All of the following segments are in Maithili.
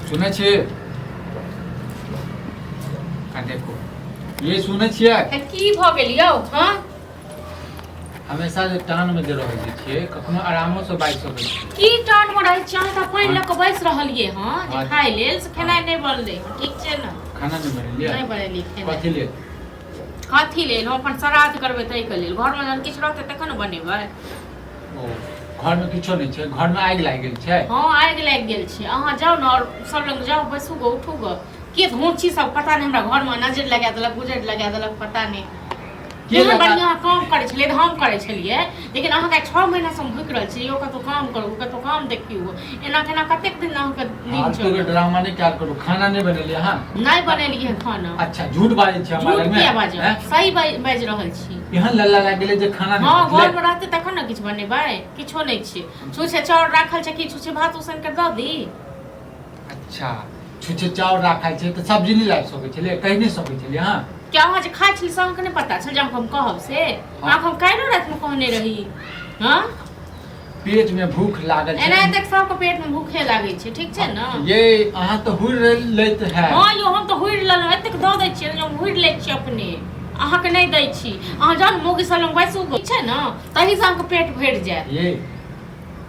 सुनै छी आ देखो ये सुनै छियै। ए, की भऽ गेल यौ? हँ। हमेशा जे टान में जे रहै जे छियै, कखनो आरामो से बाजि सकै छी। की टान में रहै छी? अहाँ तऽ पानि लऽ कऽ बैस रहलियै हँ जे खाय लेल से खेनाइ नहि बनलै हँ, ठीक छै ने? खाना नहि बनेलियै? नहि बनेलियै खेनाइ। कथी लेल? कथी लेल? हम अपन श्राद्ध करबै ताहिके लेल। घरमे जहन किछु रहतै तखन ने बनेबै। ओ घरमे किछो नहि छै? घरमे आगि लागि गेल छै? हँ, आगि लागि गेल छै। अहाँ जाउ ने आओर सब लग जाउ, बैसू गो, उठू गो। के धोची सब पता नहि, हमरा घरमे नजरि लगा देलक, गुजरि लगा देलक, पता नहि। के केहन लगा? बढ़िआँ काम करै छलियै तऽ हम करै छलियै, लेकिन अहाँके 6 महीनासँ हम भुकि रहल छी यौ, कतहु काम करू, कतहु काम देखियौ। एना केना कतेक दिन अहाँके दिन फालतू के चलत? ड्रामा नहि कयल करू। खाना नहि बनेलियै अहाँ? नहि बनेलियै हँ खाना। अच्छा, झूठ बाजै छी हमरा झूठ लगमे? किया बाजब? हैं? सही बाजि रहल छी। एहन लल्ला लागि गेलै जे खाना नहि हँ। बनेलियै? घरमे रहतै तखन ने किछु बनेबै। किछो नहि छै, छुछे चाउर राखल छै। की छुछे भात उसैन कऽ दऽ दी? अच्छा, छुछे चाउर राखल छै तऽ सब्जी नहि लाबि सकै छलियै? कहि नहि सकै छलियै अहाँ? क्या अहाँ जे खाइ छली से अहाँके नहि पता छल जे अहाँके हम कहब से? अहाँके हम काल्हिो रातिमे कहने रही। हँ। पेट में भूख लागल छै। एना तक सबके पेट में भूखे लागै छै, ठीक छै ने? ये अहाँ तऽ हुर लैत है। हँ यौ, हम तऽ हुरि लेलहुँ। एतेक दऽ दै छियै जे हम हुरि लै छियै अपने, अहाँके नहि दै छी। अहाँ जाउ ने मौगी सब लग बैसू, ठीक छै ने? तहीसँ अहाँके पेट भरि जायत। ये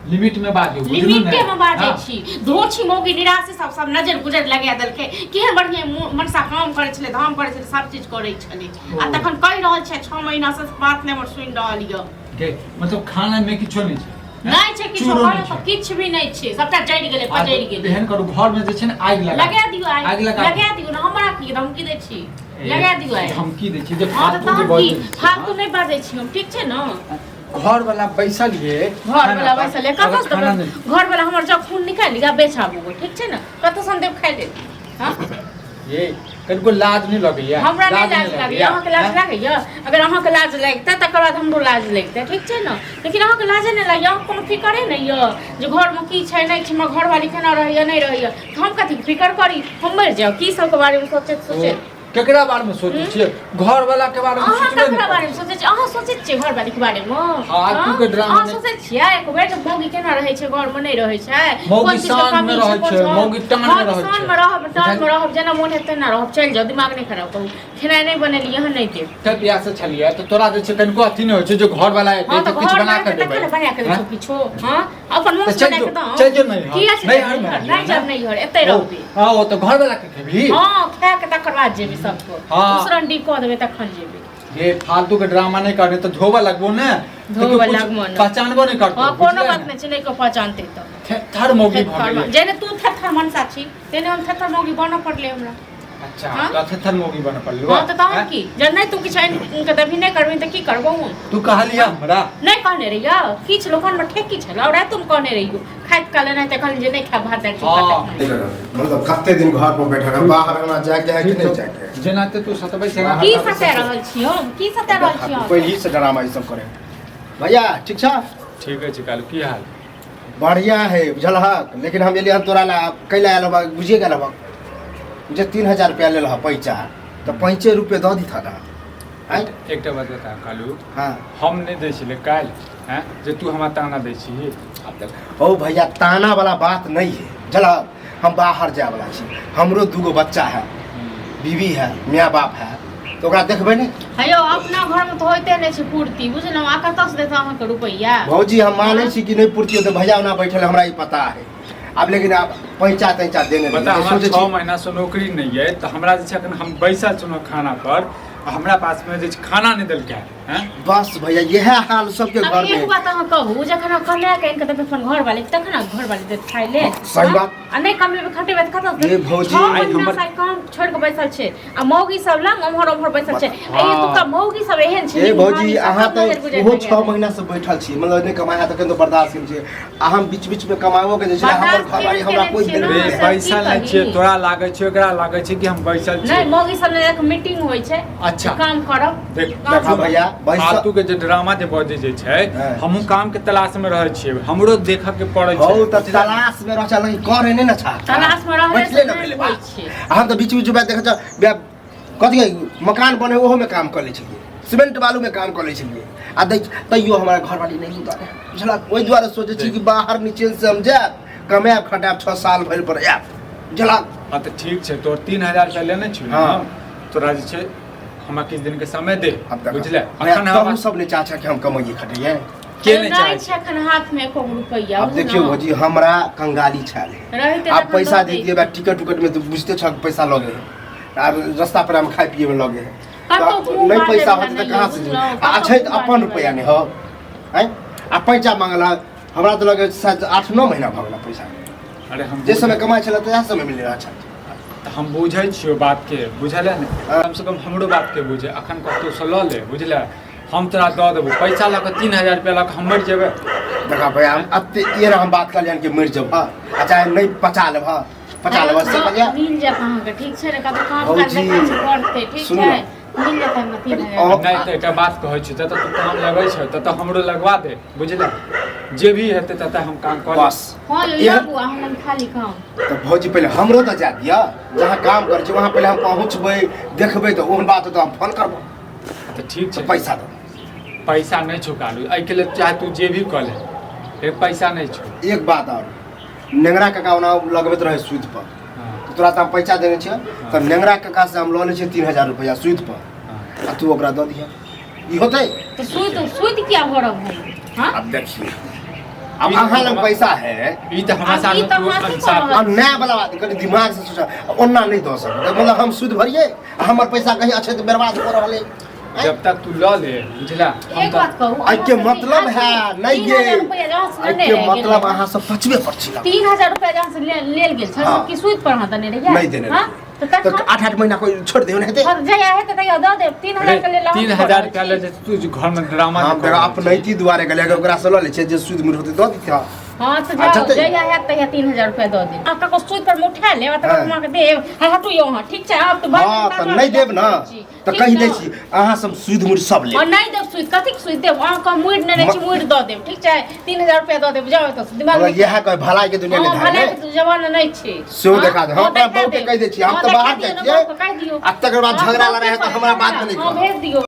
लिमिट में बाजू, बुझलू ने? लिमिटे में बाजै हाँ। छी। धोछी मौगी निराशे सब सब नजर गुजर लगा देलकै। केहन बढ़िआँ मनसा काम करै छलै, धाम करै छलै, सब चीज करै छलै आ ओ। तखन कहि रहल छै 6 महीना से बात नहि हमर सुनि रहल यऽ। गे, मतलब खाना में किछो नहि छै? नहि छै किछो। चूरो घर नहि तऽ छै? किछु भी नहि छै, सबटा जरि गेलै, पजरि गेलै। एहन करू, घर में जे छै ने आगि लगा लगा दियौ आगि। आगि लगा। लगा दियौ ने, हमरा की, धमकी दै छी? लगा दियौ आगि। धमकी दै छी जे हँ तऽ फालतू जे तहन बजै की छी, फालतू नहि बाजै छी हम, ठीक छै ने? घर वाला बैसल ये। घर वाला बैसल है अगर कतऽ? खाना नहि घर वाला हमर जब खून निकालि लिअ, बेचाबू, ठीक छै ने? कतऽ सन्देव खाइ लेल? हँ। ये कनिको लाज नहि लगैया? हमरा नहि लाज लागैया। अहाँके लाज हैं? लागैया? अगर अहाँके लाज लागितै तकर बाद हमरो लाज लागितै, ठीक छै ने? लेकिन अहाँके लाजे नहि लागैया। अहाँके कोनो फिकरे नहि यऽ जे घरमे की छै नहि छै, हमर घरवाली केना रहैया नहि रहैया, तऽ हम कथी फिकर करी? हम मरि जाउ की सबके बारेमे सोचैत सोचैत? केकरा बारे में सोचै छियै? घर वाला के बारे में अहाँ सोचबे ककरा नहि बारेमे सोचै छियै? अहाँ सोचै छियै घरवालीके बारेमे? फालतू के ड्रामा अहाँ नहि। सोचै छियै एक बेर जे मौगी केना रहै छै घरमे, नहि रहै छै? मौगी कोन चीजके शानमे कमी रहै कोन छै, मौगी टानमे हँ, तऽ रहै छै। शानमे रहब, टानमे रहब, जेना मोन हेतै तेना रहब। चलि जाउ, दिमाग नहि खराब करू। खेनाइ नहि बनेलियै हँ, नहि देब। तऽ बियाह से छलियै तऽ तोरा जे छै कनिको अथी नहि होइ छै जे घर वाला एतै हँ तऽ तऽ किछु घर बना मे कऽ तखन देबै? ने बना कऽ हैं? देबै किछो। हँ, अपन मुँह तऽ से चलि बना जो, कऽ दऽ। चलि जो नैहर। किया छै? नैहर मे नैहर रहियै नहि जायब ने? नैहर, एतै रहबै। हँ, ओ तऽ घर वाला के खेबही। हँ, खा के तकर बाद जेबै सबको। हँ। उसरंडी कऽ देबै तखन जेबै। ये फालतू के ड्रामा नहि करने तऽ धोबऽ लगबो ने तऽ धोबऽ केओ कुछ लगबो ने। पहचानबो नहि करतौ। हँ, कोनो बुझले बात ने? नहि छै, नहि केओ पहचानतै तऽ। थेथर मौगी भऽ थेथर गेलै। जेने तू थेथर मनसा छी तेने हम थेथर मौगी बनऽ पड़लै हमरा। अच्छा। हाँ? तऽ थेथर मौगी बनऽ पड़लै? हँ तऽ तहन की? जब नहि तू किछु आनि कऽ देबही, नहि करबही तऽ की करबौ हम? तू कहलियै हमरा? नहि कहने रहियौ? किछु लोकन मे ठेकी छलौ, रातिमे कहने रहियौ खाइत काल एनाहिते कहलियै जे नहि खायब भात दालि चोखा तखन। मतलब कते दिन घर पर बैठल रहब? बाहर हमरा जाके है कि नहीं जाके है? जेनाते तू सतबै सेना। की सता रहल छी हम? की सता रहल छी हम? पहली से ड्रामा ई सब करे। भैया, ठीक छा? ठीक अछि कालू, की हाल? बढ़िया है, बुझलहक? लेकिन हम एलियै हन तोरा ला, कैला आयल हबक बुझिए गेल हबक जे 3000 रुपया लेल ह पैसा, तऽ पैंचे रुपये दऽ दिथा ना आँय। एकटा बात बता कालू। हाँ। हम नहि दै छलै काल्हि हैं जे तू हमरा ताना दै छी? आब देख ओ भैया, ताना वाला बात नहीं है, बुझलहक? हम बाहर जाय वाला छी, हमरो दूगो बच्चा है, बीवी है, माय बाप है, तऽ ओकरा देखबै ने? हेयौ, अपना घरमे तऽ होइते नहि छै पूर्ति, बुझलहुँ? आ कतऽसँ देत अहाँके रुपैआ? भौजी, हम मानै छी कि नहि पूर्ति होतै। भैया ओना बैठल है, हमरा ई पता है आब, लेकिन आब पैंचा तैंचा देने बता। रहियै, हमरा सोचै 6 छी महीना से नौकरी नहि अइ तऽ हमरा जे छै एखन हम बैसल छलहुँ खाना पर आ हमरा पासमे जे छै खाना नहि देलकै हैं। बस भैया, इएह हाल सबके आब घर एक में। बात अहाँ कहू, जखन अहाँ कमाए कऽ आनि कऽ देबै अपन घरवाली तखन अहाँ घरवाली देत खाइ लेल? सही हँ? बात। आ नहि कमेबै खटेबै तऽ कतऽ ए भौजी, 6 आइ महीना हमर से आइ काम छोड़ि कऽ बैसल छै आ मौगी सब लग ओम्हर ओम्हर बैसल छै। आ ई एतुका मौगी सब एहन छै ए भौजी, निहारी सब अहाँ सब नजर तऽ गुजर ओहो लगेने। 6 महीना से बैठल छी, मतलब नहि कमाइ है तऽ कहियो बर्दाश्त केने छी आ हम बीच बीच में कमाबो के जे छै हमर बर्दाश्त घरवाली केहन हमरा केने कोइ छियै देलबे ने? रे से की बैसल नहि कही? छियै, तोरा लागै छै ओकरा लागै छै कि हम बैसल नहि छियै। मौगी सब एक मीटिंग होइ छै। अच्छा। काम करब। देख। देखा भैया, बैसल फालतू के जे ड्रामा जे बजै जे छै। हमहूँ काम के तलाश में रहै छियै, हमरो देखऽ के पड़ै छै। हौ तऽ तलाश में रह चल करे नहि ने छा। तलाश में रहले बैठले से ने नहि भेलै होइ बात। छै। आ हम तऽ बीच बीच में देखै छ कथी है, मकान बने ओहो में काम कर लै छलियै, सीमेंट बालू में काम कर लै छलियै आ दै तैयो हमरा घरवाली नहीं उतारे, बुझला? ओहि दुआरे सोचै छी कि बाहर निचेन से हम जायब, कमायब खटायब, 6 साल भरि पर आयब, बुझलक। हाँ तऽ ठीक छै, तोर 3000 रुपया लेने छी हाँ। हम तोरा जे छै हमरा किछु दिन के समय दे, अब देखो, बुझले? भैया, अखन तहु हम सब नहि चाहै छै कि हम कमाइए खटैए। के नहि चाहै नहि छै एखन हाथ में एको गो रुपैआ। अब देखियौ भौजी, हमरा कंगाली छायल है। रहिते आब तखन पैसा दऽ दे दिए बा, टिकट उकट में तो बुझते छ पैसा लगे है, आब रास्ता पर हम खाए पिए में लगे है। कतौ तऽ मुँह नहीं बाजै पैसा वला होते तऽ नहि कहाँ से बुझलहुँ, आ कतौ छै तऽ मुँह अपन बाजै रुपैआ वला नहि हो हैं। आ पैसा मांगल है, हमरा तऽ लगे शायद 8-9 महीना भऽ गेल पैसा। अरे हम जे समय कमाइ छलै तऽ इएह समय मिल रहल छल। तऽ हम बुझै छियौ बातके, बुझलै ने? हाँ। कमसँ कम हमरो बातके बुझे, अखन कतहुसँ लऽ ले, बुझलै? हम तोरा दऽ देबौ पैसा लऽ कऽ, 3000 रुपया लऽ कऽ हम मरि जेबै? देखा भैया, हम अते ये हम बात कहलियन कि मरि जब हाँ, आ चाहे नहीं पचा लेब हाँ, पचा लेब से कहलियै। मिल जायत अहाँके, ठीक छै ने? कतौ काम काज भौजी, देखै छै करतै, ठीक सुनू छै? ने। मिल जायत हमरा तीन कनि हजार। नहि तऽ एकटा बात कहै छी, जतऽ तू काम लगै छै ततऽ हमरो लगवा दे, बुझलै? जे भी हेतै ततऽ हम काम कऽ लेब। बस। हँ यौ, एहन- लगू अहाँ लग खाली काम। तऽ भौजी, पहिले हमरो तऽ जाय दिअ, जहाँ काम करै छी वहाँ पहिले हम पहुँचबै, देखबै तऽ ओहन बात तऽ हम फोन करबो। तऽ ठीक छै। तऽ पैसा दो। पैसा नहि छौ कालू, एहिके लेल चाहे तू जे भी कऽ ले, लेकिन पैसा नहि छौ। एक बात आओर, नेंगरा काका ओना लगबैत रहै सूद पर। हाँ। तऽ तोरा तऽ हम पैसा देने छियै, तऽ नेंगरा काका से हम लऽ लै छियै 3000 रुपैआ सूद पर। हाँ। आ तू ओकरा दऽ दिहऽ, ई होतै? तऽ सूद सूद किया भरब हम? हाँ। अब देखिए, अब अहाँ लग पैसा है। ई तऽ हमरा आब साथ ई तऽ तू हँसी इंसाफ कऽ रहल। अब नया वाला बात कनि दिमाग से सोचा, ओना नहीं दऽ सकब, मतलब हम सूद भरिए आ हमर पैसा कहीं अच्छे तऽ बर्बाद हो रहल है। जब तक तू लऽ ले, बुझला? हम एक तऽ बात कहू, एहिके अहाँ मतलब से है नहीं तीन गे, हजार रुपैआ जहाँ से लेने एहिके रहि गेल मतलब रहै। अहाँ सब पचबे पर छी। 3000 रुपैआ जहाँ से लेल गेल छल, हाँ। कि सूद पर अहाँ देने रहियै? नहीं देने हाँ? रहियै। तऽ तऽ तखन 8-8 महीना कोई छोड़ दियो नहीं हेतै। और जहिया हेतै तहिया दऽ देब, 3000 के लेल अहाँ 3000 रुपया ले जे तू जे घर में ड्रामा हम जे देखा कऽ रहल अपनैती दुआरे गेलै, अगर ओकरा से लऽ लै छियै जे सूद मुड़ होतै दऽ दितै। हाँ तऽ अच्छा जाउ, तऽ- जहिया हैत तहिया 3000 रुपया दऽ देब। अहाँ ककरो सूद पर मे उठा लेब आ तकर हाँ। बाद अहाँके देब। हाँ, हटू यौ अहाँ, ठीक छै? आब तऽ बात हाँ तऽ नहि देब ने तऽ कहि दै छी अहाँ सब सूद मुड़ सब और लेब। नहि देब सूद, कथीक सूद देब अहाँके? हम मुड़ि नेने छी, मुड़ि दऽ देब, ठीक छै? 3000 रुपया दऽ देब, जाउ एतऽसँ। दिमाग हमरा नहि- इएह कहे भलाई के दुनिया हाँ, नहि धारे। भलाइ के जमाना नहि छै। सेहो हाँ, देखा दे। हम हाँ, अपना देखा बहुके देब। कहि दै छी, हम हाँ, तऽ देखा बाहर दियौ जाइ ने, छियै। बहुके कहि दियौ। आ तकर बाद हाँ, झगड़ा बहुके लड़ाइ हेतै, कहि हमरा दियौ। बादमे नहि हाँ, कहब। भेज दियौ।